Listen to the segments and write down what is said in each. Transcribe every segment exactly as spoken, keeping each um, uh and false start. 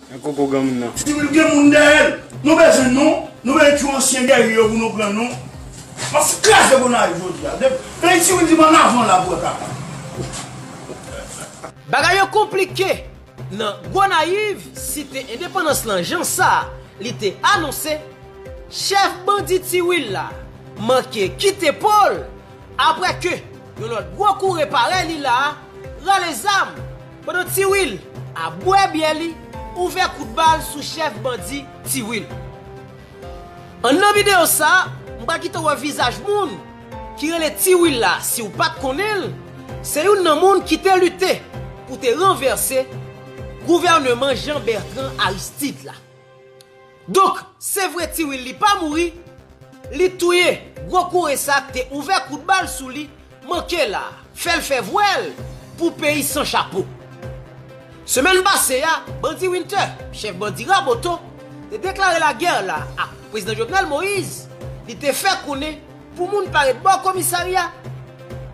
Men koko granmoun nan. Ti Wil gen moun dèyè l. Nou bezwen nou. Nou bezwen ti ansyen gèri yo pou nou pran nou. M ap kraze Gonayiv jodi a. Depi Ti Wil di m ann avan la pou wè kaka. Bagay yo konplike nan Gonayiv, site endepandans lan jan sa li te anonse, chèf bandi Ti Wil la manke kite po l apre ke yon lòt gwo koure parèy li la a rale zam pandan Ti Wil ap bwè byè li, ouvè kout bal sou chèf bandi Ti Wil. Anndan videyo sa a, m pral kite w wè vizaj moun ki rele Ti Wil la, si w pa t konnen l, se youn nan moun ki te lite pou te ranvèse gouvèneman Jean Bertrand Aristide la. Donk, se vre Ti Wil li pa mouri, li touye gwo koure sa k te ouvè kout bal sou li, manke la, fè l fè vwèl pou peyi san chapo. Semèn pase a, bandi Winter, chèf bandi Raboto, te deklare lagè la ak prezidan Jovenel Moïse, li te fè konnen pou moun pa ret bò komisarya,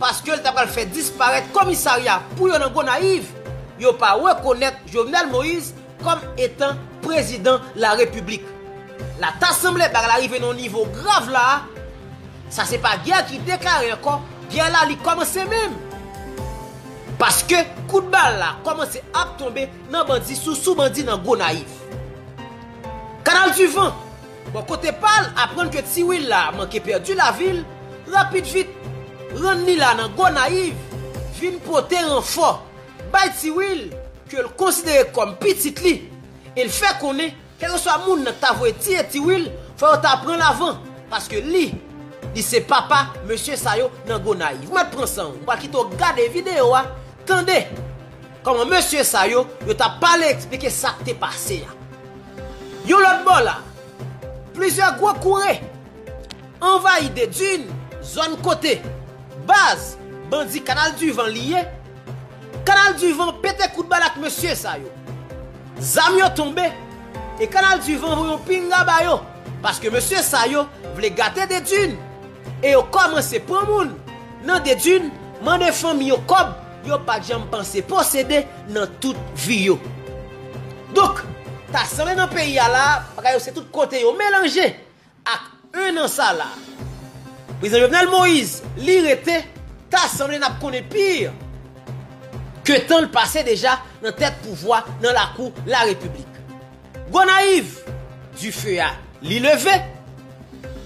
paske l ta pral fè disparèt komisarya pou yo nan Gonayiv, yo pa rekonèt Jovenel Moïse kòm etan prezidan larepiblik. La ta sanble bagay la rive nan yon nivo grav la a, sa se pa gè ki deklare ankò, gè la li kòmanse menm. Paske kout bal la kòmanse ap tonbe nan bandi sou sou bandi nan Gonayiv. Kanal di Van, bò kote pa l, aprann ke Ti Wil la manke pèdi lavi l, rapid vit, rann li la nan Gonayiv, vin pote ranfò bay Ti Wil, ke l konsidere kòm pitit li, e l fè konnen, kèlkeswa moun nan k ta voye tiye Ti Wil, fò yo ta pran l avan, paske li, li se papa mesye sa yo nan Gonayiv. Mèt pran san w, m pral kite w gade videyo a, tande kòman mesye sa yo, yo t ap pale, eksplike sa k te pase a. Yon lòt bò la, plizyè gwo koure anvayi Dedin, zòn kote baz bandi Kanal di Van li ye. Kanal di Van pete kout bal ak mesye sa yo. Zam yo tonbe, e Kanal di Van voye yon pinga ba yo, paske mesye sa yo vle gate Dedin, e yo kòmanse pran moun nan Dedin, mande fanmi yo kòb yo pa t janm panse posede nan tout vi yo. Donk, ta sanble nan peyi a la, bagay yo se tout kote yo melanje. Ak en an sa la, prezidan Jovenel Moïse, li rete, ta sanble n ap konnen pi ke tan l pase deja nan tèt pouvwa nan lakou larepiblik. Gonayiv, dife a, li leve.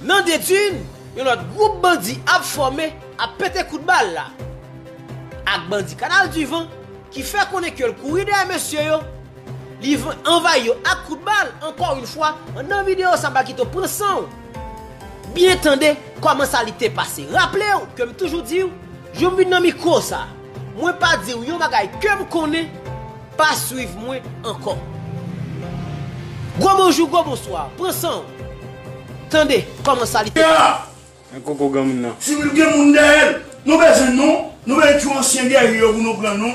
Nan Dedin, yon lòt gwoup bandi ap fòme, ap pete kout bal la ak bandi Kanal di Van, ki fè konnen ke l kouri dèyè mesye yo, li anvayi yo ak kout bal. Ankò yon fwa, anndan videyo sa, m pral kite w pran san w, byen tande kòman sa li te pase. Raple w ke m toujou di w, jou m vin nan mikwo sa, mwen pa di w yon bagay ke m konnen, pa swiv mwen ankò. Gwo bonjou, gwo bonswa, pran san w, tande kòman sa li te pase. Men koko granmoun nan. Ti Wil gen moun dèyè l. Nou bezwen nou. Nou bezwen ti ansyen gèri yo pou nou pran nou.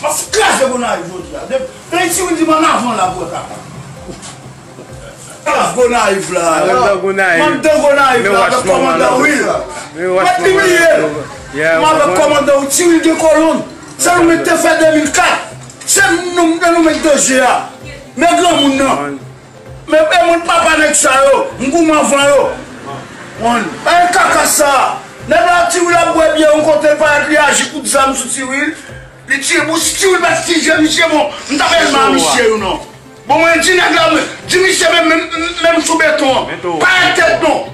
M ap kraze Gonayiv jodi a. Depi Ti Wil di m ann avan la pou wè kaka. Kraze Gonayiv la. Anndan Gonayiv. M anndan Gonayiv la avèk kòmandan Wil. M ap imilyel. M avèk kòmandan Wil, Ti Wil gen kolonn. Se nou menm te fè de mil kat. Se nou, nou menm danje a. Men granmoun nan. Men, e moun papa nèg sa yo, m goumen anvan yo. Moun, e kaka sa. Nèg la Ti Wil ap bwè byè yon kote, l parèt li aji kout zam sou Ti Wil. Li tiye bouch Ti Wil, paske Ti Wil misye bon. M t ap elman misye yo non. Bon, mwen di nèg la, mwen di misye menm, menm, menm sou beton an. Parèt tèt non.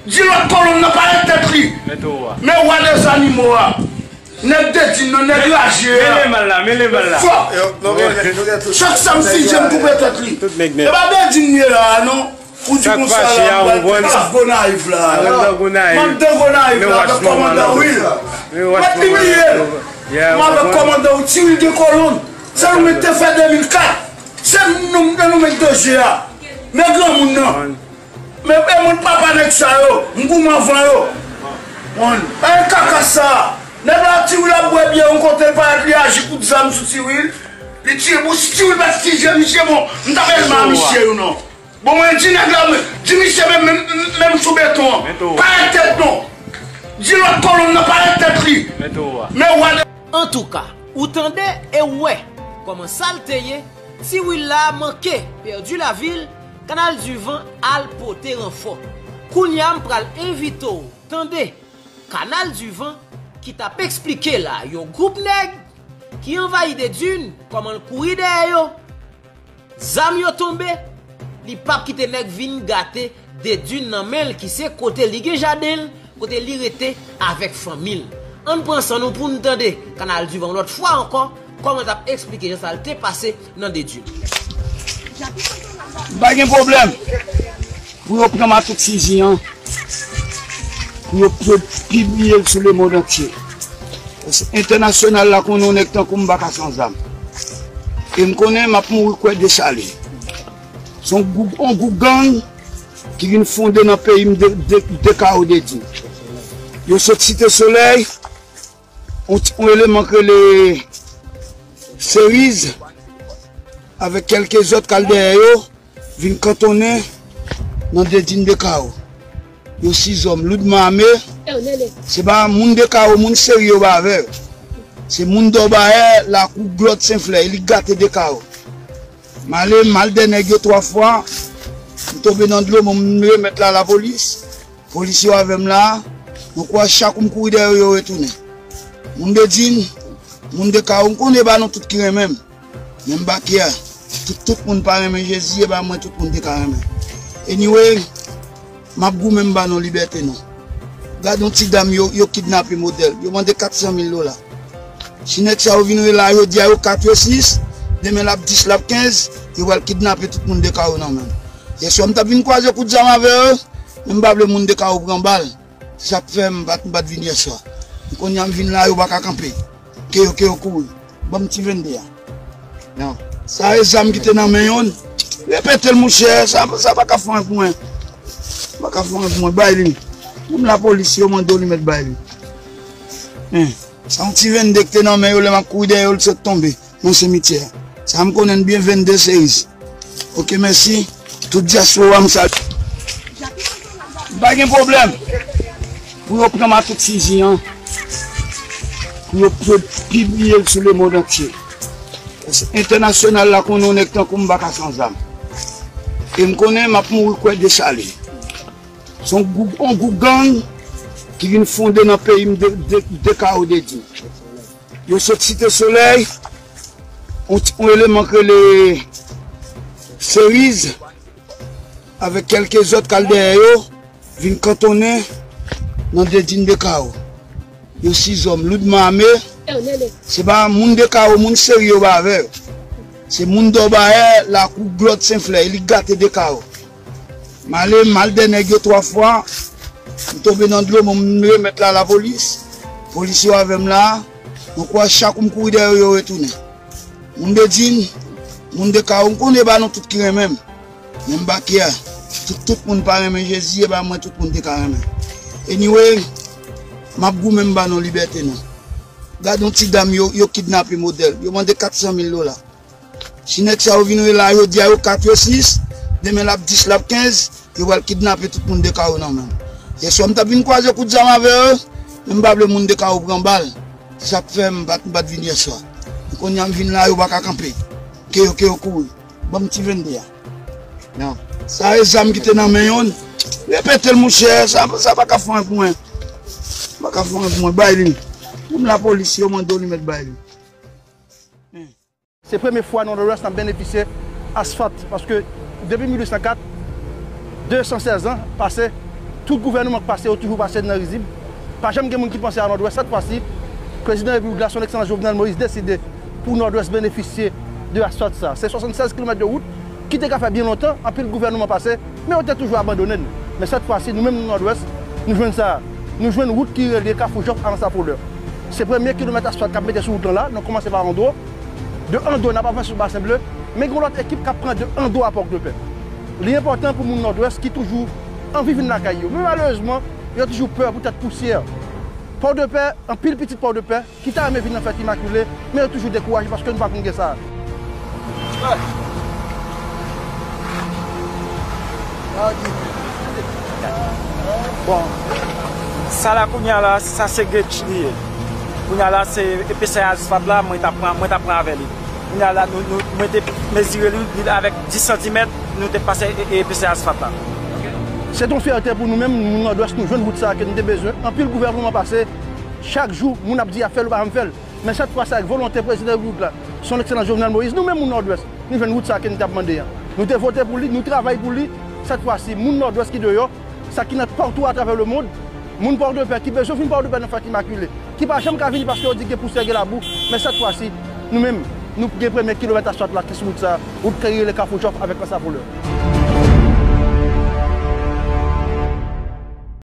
Di lòt kolonn nan parèt tèt li. Men wa dè zanimo a. Nèg Dedin nan, nèg raje a. Mele mal la, mele mal la. Fò. Chak sa m fizye m koupe tèt li. E pa Dedin m ye la a non. Ou di konsa la, m pral kraze Gonayiv la. M anndan Gonayiv la avèk kòmandan Wil. M ap imilyel. M avèk kòmandan Wil, Ti Wil gen kolonn. Se nou menm te fè de mil kat. Se nou, nou menm danje a. Men granmoun nan. Men, e moun papa nèg sa yo, m goumen anvan yo. Moun, e kaka sa. Nèg la Ti Wil ap bwè byè yon kote, l parèt li aji kout zam sou Ti Wil. Li tiye bouch Ti Wil, paske Ti Wil misye bon. M t ap elman misye yo non. Bon, mwen di nèg la, mwen di misye menm, menm, menm sou beton an. Parèt tèt non. Di lòt kolonn nan parèt tèt li. Men wa dè. Antouka, ou tande e ou wè kòman sa l te ye. Ti Willa manke pèdi lavi l, Kanal Divan al pote ranfò. Kounye a m pral envite w tande Kanal Divan ki t ap eksplike la yon gwoup nèg ki anvayi Dedune, kòman l kouri dèyè yo. Zam yo tonbe, li p ap kite nèg vin gate Dedune nan men l ki se kote li gen jaden l, kote li rete avèk fanmi l. Ann pran san nou pou n tande Kanal Divan yon lòt fwa ankò, kòman l t ap eksplike jan sa l te pase nan Dedune. M pa gen pwoblèm pou yo pran Matout Fizi an, pou yo pi-, pibliye l sou lemonn antye. Paske entènasyonal la konnen yon nèg tankou m pa ka san zam. E m konnen m ap mouri kwè dechale. Se yon gwoup, yon gwoup gang ki vin fonde nan peyi m de, de, de Kawo Dedin. Yo sot Site Solèy, yon ti, yon eleman k rele Seriz, avèk kèlke zòt k al dèyè yo, vin kantonnen nan Dedin de Kawo. Yo sis zòm loudman ame. Se pa moun de Kawo, moun Seri yo pa avè yo. Se moun Dòbayè, Lakou, Glòt, Senflè, e li gate de Kawo. M ale, m al dèyè nèg yo twa fwa. M tonbe nan dlo, bon, m remèt la lapolis. Polis yo avè m la. Donk, wè, chak ou m kouri dèyè yo, yo retounen. Moun Dedin, moun de Kawo, m konnen e pa nou tout ki renmen m. Men m pa kè. Tout, tout moun pa renmen Jezi, e pa mwen tout moun te ka renmen. Anyway, m ap goumen, m ba nou libète nou. Gade yon ti dam yo, yo kidnape modèl. Yo mande kat san mil dola. Si nèg sa yo vin rela jodi a, yo kat, yo sis, demen l ap dis, l ap kenz, yo pral kidnape tout moun de Kawo nan menm. Yèswa, m t ap vin kwaze kout zam avè yo, men m pa vle moun de Kawo pran bal. Se sa k fè m pa t, m pa t vin yèswa. M kounye a m vin la, yo pa ka kanpe. Ke yo, ke yo kouri. Ban m ti vennde a. Non. Sa e zam ki te nan men youn. Repete l, monchè. Sa, sa pa ka fè anyen pou mwen. Pa ka fè anyen pou mwen. Bay li. Menm lapolis, yo mande w li mèt bay li. Hein. Sa yon ti vennde ki te nan men yo, lè m ap kouri dèyè yo, l sot tonbe nan simityè a. Sa m konnen l byen, vennde Seriz. Ok, mèsi. Tout dyaspora m salye. M pa gen pwoblèm pou yo pran Matout Fizi an, pou yo pi-, pibliye l sou lemonn antye. Paske entènasyonal la konnen yon nèg tankou m pa ka san zam. E m konnen m ap mouri kwè dechale. Se yon gwoup, yon gwoup gang ki vin fonde nan peyi m de, de, de Kawo Dedin. Yo sot Site Solèy, yon ti, yon eleman k rele Seriz, avèk kèlke zòt k al dèyè yo, vin kantonnen nan Dedin de Kawo. Yo sis zòm loudman ame. Se pa moun de Kawo, moun Seri yo pa avè yo. Se moun Dòbayè, Lakou, Glòt, Senflè, e li gate de Kawo. M ale, m al dèyè nèg yo twa fwa. M tonbe nan dlo, bon, m remèt la lapolis. Polis yo avè m la. Donk, wè, chak ou m kouri dèyè yo, yo retounen. Moun Dedin, moun de Kawo, m konnen e pa nou tout ki renmen m. Men m pa kè. Tout, tout moun pa renmen Jezi, e pa mwen tout moun te ka renmen. Anyway, m ap goumen, m ba nou libète nou. Gade yon ti dam yo, yo kidnape modèl. Yo mande kat san mil dola. Si nèg sa yo vin rela jodi a, yo kat, yo sis, demen l ap dis, l ap kenz, yo pral kidnape tout moun de Kawo nan menm. Yèswa, m t ap vin kwaze kout zam avè yo, men m pa vle moun de Kawo pran bal. Se sa k fè m pa t, m pa t vin yèswa. Men kounye a m vin la, yo pa ka kanpe. Ke yo, ke yo kouri. Ban m ti vennde a. Non. Sa e zam ki te nan men youn. Repete l, monchè. Sa, sa pa ka fè anyen pou mwen. Pa ka fè anyen pou mwen. Bay li. Menm lapolis, yo mande w li mèt bay li. Hmm. Se premye fwa nan Nòdwès n ap benefisye asfalt, paske depi mil uit san kat, de san sèz an pase, tout gouvènman k pase yo toujou pase nan rizib. Pa janm gen moun ki panse a Nòdwès. Sèt fwa si, prezidan repiblik la, son ekselans Jovenel Moïse, deside pou Nòdwès benefisye de asfalt sa. Se swasannsèz kilomèt de wout ki te ka fè byen lontan, anpil gouvènman pase, men yo te toujou abandone n. Men sèt fwa si, nou menm nan Nòdwès, nou jwenn sa. Nou jwenn wout ki relye Kafou Jòf a Anse La Fleur. Se premye kilomèt asfalt k ap mete sou wout lan la, nou kòmanse pa Andro. De Andro, n ap avanse sou Basen Ble, men gen yon lòt ekip k ap pran de Andro a Pòdepè. Li enpòtan pou moun Nòdwès ki toujou anvi vin lakay yo. Men malerezman, yo toujou pè poutèt pousyè. Pòdepè, anpil pitit Pòdepè ki ta renmen vin nan fèt Imakile, men yo toujou dekouraje paske nou pa konn gen sa. Bon, sa la kounye a la, sa se gate li ye. Kounye a la, se epesè asfalt la, mwen t ap pran, mwen t ap pran avè li. Kounye a la, nou, nou, mwen te mezire li, li avèk dis santimèt, nou te pase e, e, epesè asfalt la. Se yon fyète pou nou menm, moun Nòdwès, nou jwenn wout sa a ke nou te bezwen. Anpil gouvènman pase, chak jou, moun ap di y ap fè l, yo pa janm fè l. Men sèt fwa sa, avèk volonte prezidan repiblik la, son ekselans Jovenel Moïse, nou menm moun Nòdwès, nou jwenn wout sa a ke nou t ap mande a. Nou te vote pou li, nou travay pou li. Sèt fwa si, moun Nòdwès ki deyò, sa ki nan patou atravè lemond, moun Pòdepè ki bezwen vin Pòdepè nan fèt Imakile, ki pa janm ka vini paske yo di gen pousyè, gen labou, men sèt fwa si, nou menm, nou gen premye kilomèt asfalt la ki sou wout sa a, wout ki rele Kafou Jòf avèk Anse Lafouleur.